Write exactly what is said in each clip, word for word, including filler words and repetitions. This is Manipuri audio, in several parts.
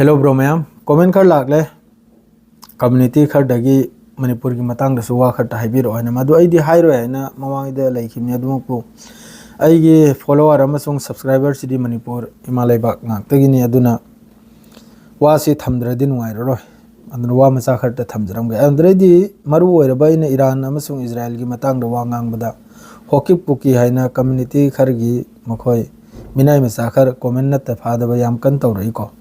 Hello bro ꯃꯌꯥꯝ, comment ꯈꯔ ꯂꯥꯛꯂꯦ꯫ Community ꯈꯔꯗꯒꯤ ꯃꯅꯤꯄꯨꯔꯒꯤ ꯃꯇꯥꯡꯗꯁꯨ ꯋꯥ ꯈꯔꯇ ꯍꯥꯏꯕꯤꯔꯛꯑꯣ ꯍꯥꯏꯅ꯫ ꯃꯗꯨ ꯑꯩꯗꯤ ꯍꯥꯏꯔꯣꯏ ꯍꯥꯏꯅ ꯃꯃꯥꯡꯗ ꯂꯩꯈꯤꯕꯅꯤ꯫ ꯑꯗꯨꯃꯛꯄꯨ ꯑꯩꯒꯤ follower ꯑꯃꯁꯨꯡ subscriber ꯁꯤꯗꯤ ꯃꯅꯤꯄꯨꯔ ꯏꯃꯥ ꯂꯩꯕꯥꯛ ꯉꯥꯛꯇꯒꯤꯅꯤ꯫ ꯑꯗꯨꯅ ꯋꯥꯁꯤ ꯊꯝꯗ꯭ꯔꯗꯤ ꯅꯨꯡꯉꯥꯏꯔꯔꯣꯏ꯫ ꯑꯗꯨꯅ ꯋꯥ ꯃꯆꯥ ꯈꯔꯇ ꯊꯝꯖꯔꯝꯒꯦ꯫ ꯑꯗꯨꯗꯩꯗꯤ ꯃꯔꯨ ꯑꯣꯏꯔꯕ ꯑꯩꯅ ꯏꯔꯥꯟ ꯑꯃꯁꯨꯡ ꯏꯖꯔꯥꯏꯜꯒꯤ ꯃꯇꯥꯡꯗ ꯋꯥ ꯉꯥꯡꯕꯗ ꯍꯣꯀꯤꯞ ꯀꯨꯀꯤ ꯍꯥꯏꯅ community ꯈꯔꯒꯤ ꯃꯈꯣꯏ ꯃꯤꯅꯥꯏ ꯃꯆꯥ ꯈꯔ comment ꯅꯠꯇ ꯐꯥꯗꯕ ꯌꯥꯝ ꯀꯟꯅ ꯇꯧꯔꯛꯏꯀꯣ꯫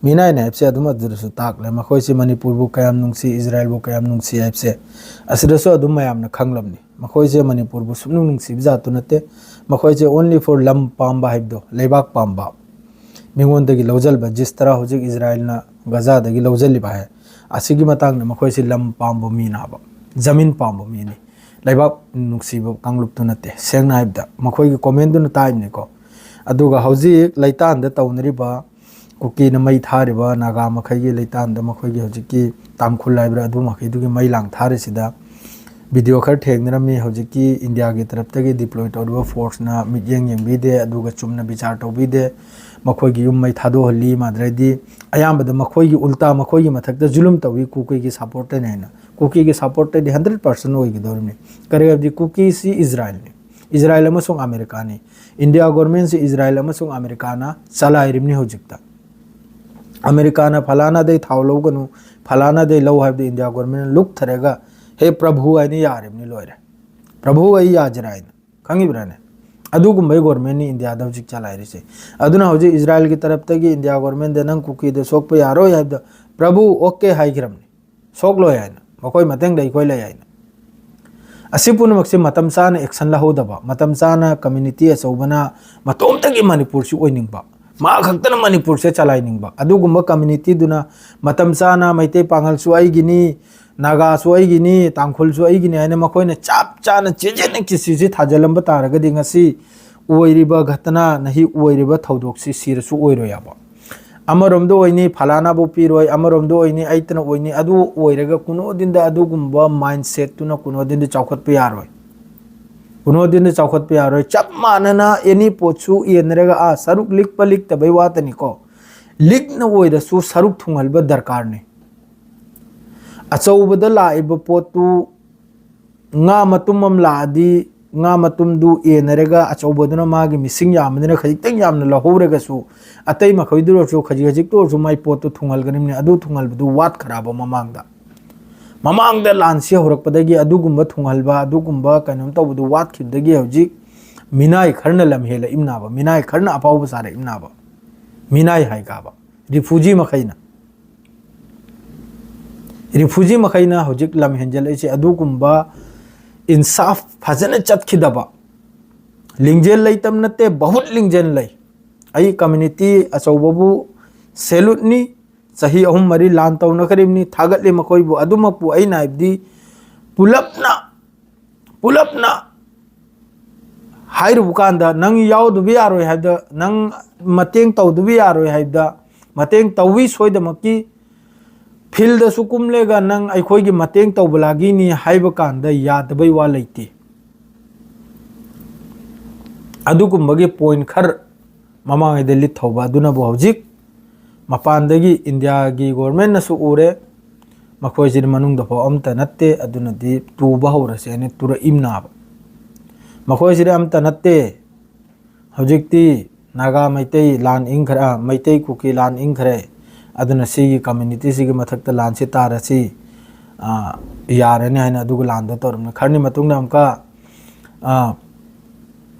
ꯃꯤꯅꯥꯏꯅ ꯍꯥꯏꯕꯁꯦ ꯑꯗꯨꯝ ꯑꯗꯨꯗꯁꯨ ꯇꯥꯛꯂꯦ꯫ ꯃꯈꯣꯏꯁꯦ ꯃꯅꯤꯄꯨꯔꯕꯨ ꯀꯌꯥꯝ ꯅꯨꯡꯁꯤ, ꯏꯖꯔꯥꯏꯜꯕꯨ ꯀꯌꯥꯝ ꯅꯨꯡꯁꯤ ꯍꯥꯏꯕꯁꯦ ꯑꯁꯤꯗꯁꯨ ꯑꯗꯨꯝ ꯃꯌꯥꯝꯅ ꯈꯪꯂꯕꯅꯤ꯫ ꯃꯈꯣꯏꯁꯦ ꯃꯅꯤꯄꯨꯔꯕꯨ ꯁꯨꯡꯅꯨꯡ ꯅꯨꯡꯁꯤꯕ ꯖꯥꯠꯇꯨ ꯅꯠꯇꯦ꯫ ꯃꯈꯣꯏꯁꯦ only for ꯂꯝ ꯄꯥꯝꯕ ꯍꯥꯏꯕꯗꯣ, ꯂꯩꯕꯥꯛ ꯄꯥꯝꯕ, ꯃꯤꯉꯣꯟꯗꯒꯤ ꯂꯧꯁꯤꯜꯕ, ꯖꯤꯁ ꯇꯔꯥ ꯍꯧꯖꯤꯛ ꯏꯖꯔꯥꯏꯜꯅ ꯒꯖꯥꯗꯒꯤ ꯂꯧꯁꯤꯜꯂꯤꯕ ꯍꯥꯏ, ꯑꯁꯤꯒꯤ ꯃꯇꯥꯡꯗ ꯃꯈꯣꯏꯁꯤ ꯂꯝ ꯄꯥꯝꯕ ꯃꯤꯅꯥꯕ, ꯖꯃꯤꯟ ꯄꯥꯝꯕ ꯃꯤꯅꯤ꯫ ꯂꯩꯕꯥꯛ ꯅꯨꯡꯁꯤꯕ ꯀꯥꯡꯂꯨꯞꯇꯨ ꯅꯠꯇꯦ꯫ ꯁꯦꯡꯅ ꯍꯥꯏꯕꯗ ꯃꯈꯣꯏꯒꯤ commentꯗꯨꯅ ꯇꯥꯛꯏꯕꯅꯤꯀꯣ꯫ ꯑꯗꯨꯒ ꯍꯧꯖꯤꯛ ꯂꯩꯇꯥꯟꯗ ꯇꯧꯅꯔꯤꯕ ꯀꯨꯀꯤꯅ ꯃꯩ ꯊꯥꯔꯤꯕ ꯅꯥꯒꯥ ꯃꯈꯩꯒꯤ ꯂꯩꯇꯥꯟꯗ, ꯃꯈꯣꯏꯒꯤ ꯍꯧꯖꯤꯛꯀꯤ ꯇꯥꯡꯈꯨꯜ ꯍꯥꯏꯕ꯭ꯔꯥ, ꯑꯗꯨ ꯃꯈꯩꯗꯨꯒꯤ ꯃꯩ ꯂꯥꯡ ꯊꯥꯔꯤꯁꯤꯗ video ꯈꯔ ꯊꯦꯡꯅꯔꯝꯃꯤ꯫ ꯍꯧꯖꯤꯛꯀꯤ ꯏꯟꯗꯤꯌꯥꯒꯤ ꯇꯔꯞꯇꯒꯤ deploy ꯇꯧꯔꯤꯕ forceꯅ ꯃꯤꯠꯌꯦꯡ ꯌꯦꯡꯕꯤꯗꯦ, ꯑꯗꯨꯒ ꯆꯨꯝꯅ ꯕꯤꯆꯥꯔ ꯇꯧꯕꯤꯗꯦ꯫ ꯃꯈꯣꯏꯒꯤ ꯌꯨꯝ ꯃꯩ ꯊꯥꯗꯣꯛꯍꯜꯂꯤ, ꯃꯥꯗ꯭ꯔꯩꯗꯤ ꯑꯌꯥꯝꯕꯗ ꯃꯈꯣꯏꯒꯤ ꯎꯜꯇꯥ ꯃꯈꯣꯏꯒꯤ ꯃꯊꯛꯇ ꯖꯨꯂꯨꯝ ꯇꯧꯏ, ꯀꯨꯀꯤꯒꯤ supporterꯅꯦ ꯍꯥꯏꯅ꯫ ꯀꯨꯀꯤꯒꯤ supporterꯗꯤ hundred percent ꯑꯣꯏꯒꯗꯧꯔꯤꯕꯅꯤ꯫ ꯀꯔꯤ ꯍꯥꯏꯕꯗꯤ ꯀꯨꯀꯤꯁꯤ ꯏꯖꯔꯥꯏꯜꯅꯤ, ꯏꯖꯔꯥꯏꯜ ꯑꯃꯁꯨꯡ ꯑꯃꯦꯔꯤꯀꯥꯅꯤ꯫ ꯏꯟꯗꯤꯌꯥ governmentꯁꯤ ꯏꯖꯔꯥꯏꯜ ꯑꯃꯁꯨꯡ ꯑꯃꯦꯔꯤꯀꯥꯅ ꯆꯂꯥꯏꯔꯤꯕꯅꯤ ꯍꯧꯖꯤꯛꯇ꯫ ꯑꯃꯦꯔꯤꯀꯥꯅ ꯐꯂꯥꯅꯥꯗꯩ ꯊꯥꯎ ꯂꯧꯒꯅꯨ, ꯐꯂꯥꯅꯥꯗꯩ ꯂꯧ ꯍꯥꯏꯕꯗ ꯏꯟꯗꯤꯌꯥ governmentꯅ ꯂꯨꯞꯊꯔꯒ "ꯍꯦ ꯄ꯭ꯔꯚꯨ" ꯍꯥꯏꯅ ꯌꯥꯔꯤꯕꯅꯤ, ꯂꯣꯏꯔꯦ꯫ "ꯄ꯭ꯔꯚꯨ ꯑꯩ ꯌꯥꯖꯔꯥ" ꯍꯥꯏꯅ, ꯈꯪꯉꯤꯕ꯭ꯔꯥꯅꯦ? ꯑꯗꯨꯒꯨꯝꯕꯒꯤ governmentꯅꯤ ꯏꯟꯗꯤꯌꯥꯗ ꯍꯧꯖꯤꯛ ꯆꯂꯥꯏꯔꯤꯁꯦ꯫ ꯑꯗꯨꯅ ꯍꯧꯖꯤꯛ ꯏꯖꯔꯥꯏꯜꯒꯤ ꯇꯔꯞꯇꯒꯤ ꯏꯟꯗꯤꯌꯥ governmentꯗ "ꯅꯪ ꯀꯨꯀꯤꯗ ꯁꯣꯛꯄ ꯌꯥꯔꯣꯏ" ꯍꯥꯏꯕꯗ "ꯄ꯭ꯔꯚꯨ, okay" ꯍꯥꯏꯈ꯭ꯔꯕꯅꯤ꯫ "ꯁꯣꯛꯂꯣꯏ" ꯍꯥꯏꯅ, "ꯃꯈꯣꯏ ꯃꯇꯦꯡꯗ ꯑꯩꯈꯣꯏ ꯂꯩ" ꯍꯥꯏꯅ꯫ ꯑꯁꯤ ꯄꯨꯝꯅꯃꯛꯁꯦ ꯃꯇꯝ ꯆꯥꯅ action ꯂꯧꯍꯧꯗꯕ, ꯃꯇꯝ ꯆꯥꯅ community ꯑꯆꯧꯕꯅ ꯃꯇꯣꯝꯇꯒꯤ ꯃꯅꯤꯄꯨꯔꯁꯤ ꯑꯣꯏꯅꯤꯡꯕ, ꯃꯥ ꯈꯛꯇꯅ ꯃꯅꯤꯄꯨꯔꯁꯦ ꯆꯂꯥꯏꯅꯤꯡꯕ, ꯑꯗꯨꯒꯨꯝꯕ communityꯗꯨꯅ ꯃꯇꯝ ꯆꯥꯅ "ꯃꯩꯇꯩ ꯄꯥꯉꯜꯁꯨ ꯑꯩꯒꯤꯅꯤ, ꯅꯥꯒꯥꯁꯨ ꯑꯩꯒꯤꯅꯤ, ꯇꯥꯡꯈꯨꯜꯁꯨ ꯑꯩꯒꯤꯅꯤ" ꯍꯥꯏꯅ ꯃꯈꯣꯏꯅ ꯆꯞ ꯆꯥꯅ ꯆꯦꯖꯦꯠꯅ ꯀꯤꯁꯤꯁꯤ ꯊꯥꯖꯤꯜꯂꯝꯕ ꯇꯥꯔꯒꯗꯤ ꯉꯁꯤ ꯑꯣꯏꯔꯤꯕ ꯘꯇꯅꯥ ꯅꯍꯤ ꯑꯣꯏꯔꯤꯕ ꯊꯧꯗꯣꯛꯁꯤ ꯁꯤꯔꯁꯨ ꯑꯣꯏꯔꯣꯏ ꯍꯥꯏꯕ꯫ ꯑꯃꯔꯣꯝꯗ ꯑꯣꯏꯅꯤ, ꯐꯂꯥꯅꯥꯕꯨ ꯄꯤꯔꯣꯏ, ꯑꯃꯔꯣꯝꯗ ꯑꯣꯏꯅꯤ, ꯑꯩꯇꯅ ꯑꯣꯏꯅꯤ, ꯑꯗꯨ ꯑꯣꯏꯔꯒ ꯀꯨꯅꯣꯗꯤꯟꯗ ꯑꯗꯨꯒꯨꯝꯕ mindsetꯇꯨꯅ ꯀꯨꯅꯣꯗꯤꯟꯗ ꯆꯥꯎꯈꯠꯄ ꯌꯥꯔꯣꯏ꯫ ꯀꯨꯅꯣꯗꯤꯟꯗ ꯆꯥꯎꯈꯠꯄ ꯌꯥꯔꯣꯏ꯫ ꯆꯞ ꯃꯥꯟꯅꯅ any ꯄꯣꯠꯁꯨ ꯌꯦꯟꯅꯔꯒ, ꯑꯥ, ꯁꯔꯨꯛ ꯂꯤꯛꯄ ꯂꯤꯛꯇꯕꯩ ꯋꯥꯇꯅꯤꯀꯣ꯫ ꯂꯤꯛꯅ ꯑꯣꯏꯔꯁꯨ ꯁꯔꯨꯛ ꯊꯨꯡꯍꯟꯕ ꯗꯔꯀꯥꯔꯅꯤ꯫ ꯑꯆꯧꯕꯗ ꯂꯥꯛꯏꯕ ꯄꯣꯠꯇꯨ, ꯉꯥ ꯃꯇꯨꯝ ꯑꯃ ꯂꯥꯛꯑꯗꯤ, ꯉꯥ ꯃꯇꯨꯝꯗꯨ ꯌꯦꯟꯅꯔꯒ ꯑꯆꯧꯕꯗꯨꯅ ꯃꯥꯒꯤ ꯃꯤꯁꯤꯡ ꯌꯥꯝꯕꯅꯤꯅ ꯈꯖꯤꯛꯇꯪ ꯌꯥꯝꯅ ꯂꯧꯍꯧꯔꯒꯁꯨ, ꯑꯇꯩ ꯃꯈꯩꯗꯨ ꯑꯣꯏꯔꯁꯨ ꯈꯖꯤꯛ ꯈꯖꯤꯛꯇ ꯑꯣꯏꯔꯁꯨ ꯃꯥꯏ ꯄꯣꯠꯇꯨ ꯊꯨꯡꯍꯜꯒꯅꯤꯕꯅꯤ꯫ ꯑꯗꯨ ꯊꯨꯡꯍꯜꯕꯗꯨ ꯋꯥꯠꯈ꯭ꯔꯕ ꯃꯃꯥꯡꯗ, ꯃꯃꯥꯡꯗ ꯂꯥꯟꯁꯤ ꯍꯧꯔꯛꯄꯗꯒꯤ ꯑꯗꯨꯒꯨꯝꯕ ꯊꯨꯡꯍꯜꯕ, ꯑꯗꯨꯒꯨꯝꯕ ꯀꯩꯅꯣꯝ ꯇꯧꯕꯗꯨ ꯋꯥꯠꯈꯤꯕꯗꯒꯤ ꯍꯧꯖꯤꯛ ꯃꯤꯅꯥꯏ ꯈꯔꯅ ꯂꯝ ꯍꯦꯜꯂꯛꯏꯝꯅꯥꯕ, ꯃꯤꯅꯥꯏ ꯈꯔꯅ ꯑꯐꯥꯎꯕ ꯁꯥꯔꯛꯏꯝꯅꯥꯕ, ꯃꯤꯅꯥꯏ ꯍꯥꯏꯒꯥꯕ ꯔꯤꯐ꯭ꯌꯨꯖꯤ ꯃꯈꯩꯅ꯫ ꯔꯤꯐ꯭ꯌꯨꯖꯤ ꯃꯈꯩꯅ ꯍꯧꯖꯤꯛ ꯂꯝ ꯍꯦꯟꯖꯜꯂꯛꯏꯁꯦ ꯑꯗꯨꯒꯨꯝꯕ ꯏꯟꯁꯥꯐ ꯐꯖꯅ ꯆꯠꯈꯤꯗꯕ, ꯂꯤꯡꯖꯦꯜ ꯂꯩꯇꯕ ꯅꯠꯇꯦ, ꯕꯍꯨꯠ ꯂꯤꯡꯖꯦꯜ ꯂꯩ꯫ ꯑꯩ ꯀꯝꯃ꯭ꯌꯨꯅꯤꯇꯤ ꯑꯆꯧꯕꯕꯨ ꯁꯦꯂꯨꯠꯅꯤ꯫ ꯆꯍꯤ ꯑꯍꯨꯝ ꯃꯔꯤ ꯂꯥꯟ ꯇꯧꯅꯈ꯭ꯔꯤꯕꯅꯤ, ꯊꯥꯒꯠꯂꯤ ꯃꯈꯣꯏꯕꯨ꯫ ꯑꯗꯨꯃꯛꯄꯨ ꯑꯩꯅ ꯍꯥꯏꯕꯗꯤ ꯄꯨꯂꯞꯅ, ꯄꯨꯂꯞꯅ ꯍꯥꯏꯔꯨꯕ ꯀꯥꯟꯗ ꯅꯪ ꯌꯥꯎꯗꯕ ꯌꯥꯔꯣꯏ ꯍꯥꯏꯕꯗ, ꯅꯪ ꯃꯇꯦꯡ ꯇꯧꯗꯕ ꯌꯥꯔꯣꯏ ꯍꯥꯏꯕꯗ, ꯃꯇꯦꯡ ꯇꯧꯏ ꯁꯣꯏꯗꯃꯛꯀꯤ꯫ ꯐꯤꯜꯗꯁꯨ ꯀꯨꯝꯂꯦꯒ ꯅꯪ ꯑꯩꯈꯣꯏꯒꯤ ꯃꯇꯦꯡ ꯇꯧꯕ ꯂꯥꯒꯤꯅꯤ ꯍꯥꯏꯕ ꯀꯥꯟꯗ ꯌꯥꯗꯕꯩ ꯋꯥ ꯂꯩꯇꯦ꯫ ꯑꯗꯨꯒꯨꯝꯕꯒꯤ ꯄꯣꯏꯟ ꯈꯔ ꯃꯃꯥꯡꯉꯩꯗ ꯂꯤꯠ ꯊꯧꯕ ꯑꯗꯨꯅꯕꯨ ꯍꯧꯖꯤꯛ ꯃꯄꯥꯟꯗꯒꯤ ꯏꯟꯗꯤꯌꯥꯒꯤ ꯒꯣꯔꯃꯦꯟꯅꯁꯨ ꯎꯔꯦ, ꯃꯈꯣꯏꯁꯤꯗꯤ ꯃꯅꯨꯡꯗ ꯐꯥꯎ ꯑꯝꯇ ꯅꯠꯇꯦ, ꯑꯗꯨꯅꯗꯤ ꯇꯨꯕ ꯍꯧꯔꯁꯦ ꯍꯥꯏꯅ ꯇꯨꯔꯛꯏꯝꯅꯥꯕ꯫ ꯃꯈꯣꯏꯁꯤꯗꯤ ꯑꯝꯇ ꯅꯠꯇꯦ꯫ ꯍꯧꯖꯤꯛꯇꯤ ꯅꯥꯒꯥ ꯃꯩꯇꯩ ꯂꯥꯟ ꯏꯪꯈ꯭ꯔꯦ, ꯑ, ꯃꯩꯇꯩ ꯀꯨꯀꯤ ꯂꯥꯟ ꯏꯪꯈ꯭ꯔꯦ, ꯑꯗꯨꯅ ꯁꯤꯒꯤ ꯀꯝꯃ꯭ꯌꯨꯅꯤꯇꯤꯁꯤꯒꯤ ꯃꯊꯛꯇ ꯂꯥꯟꯁꯤ ꯇꯥꯔꯁꯤ, ꯑ, ꯌꯥꯔꯅꯤ ꯍꯥꯏꯅ ꯑꯗꯨꯒ ꯂꯥꯟꯗꯣ ꯇꯧꯔꯝꯃꯤ꯫ ꯈꯔꯅꯤ ꯃꯇꯨꯡꯗ ꯑꯃꯨꯛꯀ, ꯑ,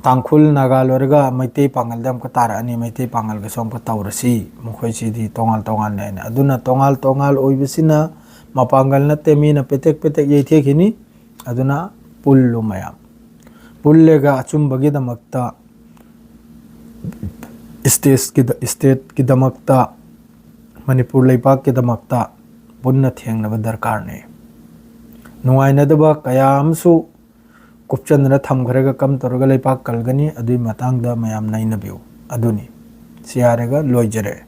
ꯇꯥꯡꯈꯨꯜ ꯅꯥꯒꯥ ꯂꯣꯏꯔꯒ ꯃꯩꯇꯩ ꯄꯥꯡꯒꯜꯗ ꯑꯃꯨꯛꯀ ꯇꯥꯔꯛꯑꯅꯤ, ꯃꯩꯇꯩ ꯄꯥꯡꯒꯜꯒꯁꯨ ꯑꯃꯨꯛꯀ ꯇꯧꯔꯁꯤ, ꯃꯈꯣꯏꯁꯤꯗꯤ ꯇꯣꯉꯥꯟ ꯇꯣꯉꯥꯟꯅꯦ ꯍꯥꯏꯅ꯫ ꯑꯗꯨꯅ ꯇꯣꯉꯥꯟ ꯇꯣꯉꯥꯟ ꯑꯣꯏꯕꯁꯤꯅ ꯃꯄꯥꯡꯒꯜ ꯅꯠꯇꯦ, ꯃꯤꯅ ꯄꯦꯇꯦꯛ ꯄꯦꯇꯦꯛ ꯌꯩꯊꯦꯛꯈꯤꯅꯤ꯫ ꯑꯗꯨꯅ ꯄꯨꯜꯂꯨ ꯃꯌꯥꯝ, ꯄꯨꯜꯂꯒ ꯑꯆꯨꯝꯕꯒꯤꯗꯃꯛꯇ, ꯁ꯭ꯇꯦꯠꯀꯤꯗ-, ꯁ꯭ꯇꯦꯠꯀꯤꯗꯃꯛꯇ, ꯃꯅꯤꯄꯨꯔ ꯂꯩꯄꯥꯛꯀꯤꯗꯃꯛꯇ ꯄꯨꯟꯅ ꯊꯦꯡꯅꯕ ꯗꯔꯀꯥꯔꯅꯤ꯫ ꯅꯨꯡꯉꯥꯏꯅꯗꯕ ꯀꯌꯥ ꯑꯃꯁꯨ ꯀꯨꯞꯆꯟꯗꯅ ꯊꯝꯈ꯭ꯔꯒ ꯀꯝ ꯇꯧꯔꯒ ꯂꯩꯄꯥꯛ ꯀꯜꯒꯅꯤ, ꯑꯗꯨꯒꯤ ꯃꯇꯥꯡꯗ ꯃꯌꯥꯝ ꯅꯩꯅꯕꯤꯌꯨ꯫ ꯑꯗꯨꯅꯤ꯫ ꯁꯤ ꯍꯥꯏꯔꯒ ꯂꯣꯏꯖꯔꯦ꯫